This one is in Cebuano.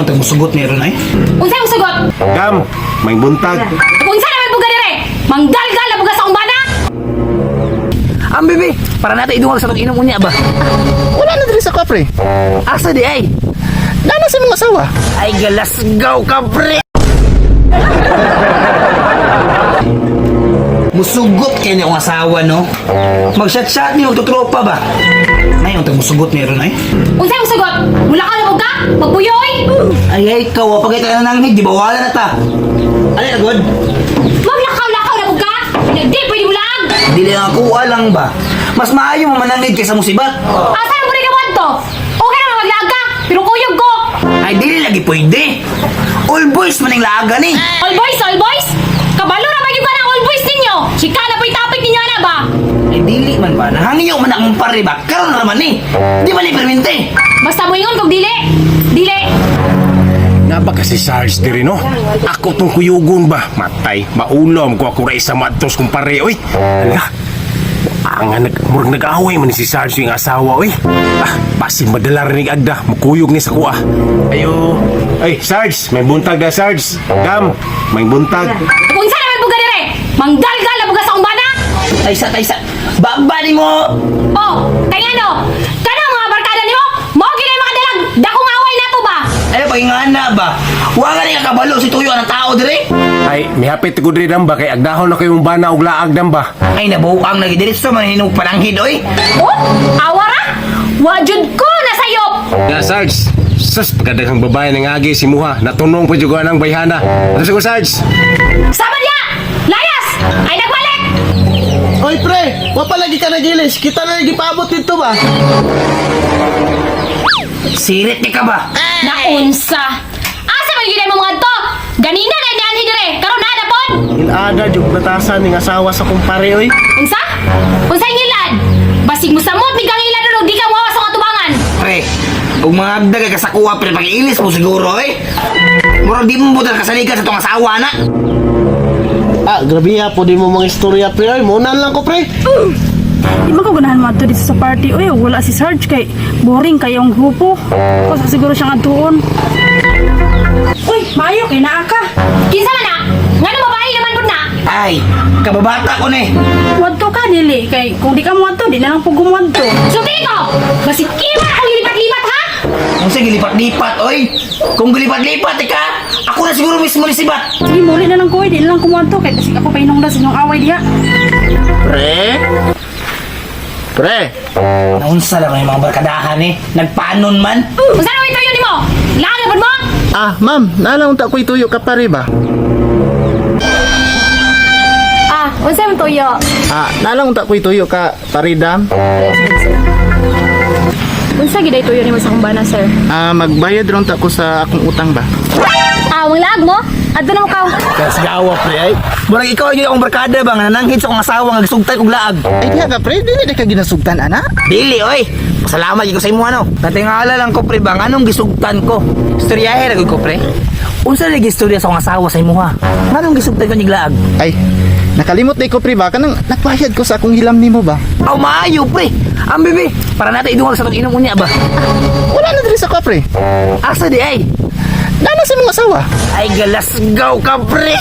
tag musugot ni ron ay. Unsay mong sugot? Dam, may buntag. Unsa naman buga dire? Manggalgal na buga sa umbana? Ang bebe, para nato idungag sa tong inom unya ba? Wala na diri sa kapre. Asa di ay? Nana sa mga asawa. Ay galasgaw ka pre. Musugot kay ni akong asawa no. Mag-shot-shot ni magtutropa ba? Ngayon tag musugot ni ron ay. Unsay mong sugot? Mula ka na buga? Magbuyoy? Ay ay ikaw pagay tayo nanghid di ba wala na ta. Ano na god? Maglakaw-lakaw na buga? Hindi pwede mo lang. Dili ang ako lang ba? Mas maayo mo mananghid kaysa musibat. Asa na mo rin to? Okay naman maglaag ka, pero kuyog ko. Ay dili lagi pwede. All boys man ang laagan eh. All boys, all boys! Kabalo ra ba gyud ka ng all boys ninyo? Chika na po'y topic ninyo ana ba? Ay dili man ba? Nahangyo man akong pare ba? Karon ra man eh. Di man ni permente. Basta moingon kog dili. Dili. Nga ba kasi Sarge diri no? Ako tong kuyugon ba? Matay, maulom ko ako ra isa matos kung pare oy. Ala. Ang nag murag nag-away man ni si Sarge yung asawa oy. Ah, basig madala rin ni agda, mukuyog ni sa kuha. Ayo. Ay, Sarge, may buntag na Sarge. Dam, may buntag. Unsa naman buga dire? Manggalgal na buga sa umbana? Ay sa ay sa. Baba ni mo. Oh, kay ano? Kana mga barkada nimo, mao gyud ay makadalag dakong away nato ba? Ay pagingana ba? Wa nga ni kakabalo si tuyo ang tao dire. Ay, mihapit ko diri dam ba kay agdahon na kayong bana og laag dam ba. Ay nabuang lagi diretso man hinog pananghid oy. Oh, awara? Wa jud ko na sayop. Ya Sarge, sus pagkadaghang babae nang agi si Muha, natunong pa jud ko anang bayhana. Ato ko Sarge. Sama niya! Layas! Ay nagbalik! Oy pre, wa pa lagi ka nagilis. Kita na lagi paabot dito ba? Sirit ni ka ba? Naunsa! Asa man gyud mo mga to? Ganina na nianhi dire, karon na pod. Ilada jud batasan ning asawa sa kumpare oy. Unsa? Unsa ngilad? Basig mo samot ni kang ilad og di ka moawas sa katubangan. Pre, ug mga agda kay kasakuha pre pagiilis mo siguro eh. Murag di mo butal kasaligan sa tong asawa na. Ah, grabe ha, po di mo mga istorya pre oy. Munan lang ko pre. Di ba ko ganahan mo dito sa party? Uy, wala si Sarge kay boring kayong grupo. Kasi siguro siya nga doon. Uy, maayo kay naa ka. Kinsa man na? Ngano babae naman pud na? Ay, kababata ko ni. Wadto ka dili kay kung di ka moadto di na lang po gumuadto. Sulti ko! Basig iwan akong gilipat-lipat ha? Kung sa gilipat-lipat oy. Kung gilipat-lipat ka, ako na siguro mismo ni sibat. Sige, muli na lang ko, eh, di na lang kumuadto kay basig ako painong sa inyong away diha. Pre? Pre? Naunsa lang yung mga barkadahan eh. Nagpanon man. Unsa na tuyo nimo? Laag na pud mo? Ah, ma'am, nalang unta ko ituyo ka pare ba? Ah, unsa man tuyo? Ah, nalang unta ko ituyo ka pare dam. Unsa giday tuyo nimo sa kumbana, sir? Ah, magbayad ron ta ko sa akong utang ba? Ah, wang laag mo? Adto na mo kaw. Kasgawa pre ay. Murag ikaw yung akong barkada ba nga nananghid sa akong asawa nga gisugtay kog laag. Ay, diha ka pre, dili na ka ginasugtan ana. Dili oy. Pasalamat gyud ko sa imo ano. Natingala lang ko pre ba nganong gisugtan ko. Istoryahe ra gyud ko pre. Unsa lagi istorya sa akong asawa sa imuha? Nganong gisugtan ko ni laag? Ay, nakalimot na ko pre ba kanang nagbayad ko sa akong hilam nimo ba? Aw maayo pre. Ang bebe, para nato idungag sa tong inom unya ba? Wala na diri sa kapre. Asa di ay? Nana sa mga asawa. Ay galasgaw ka pre.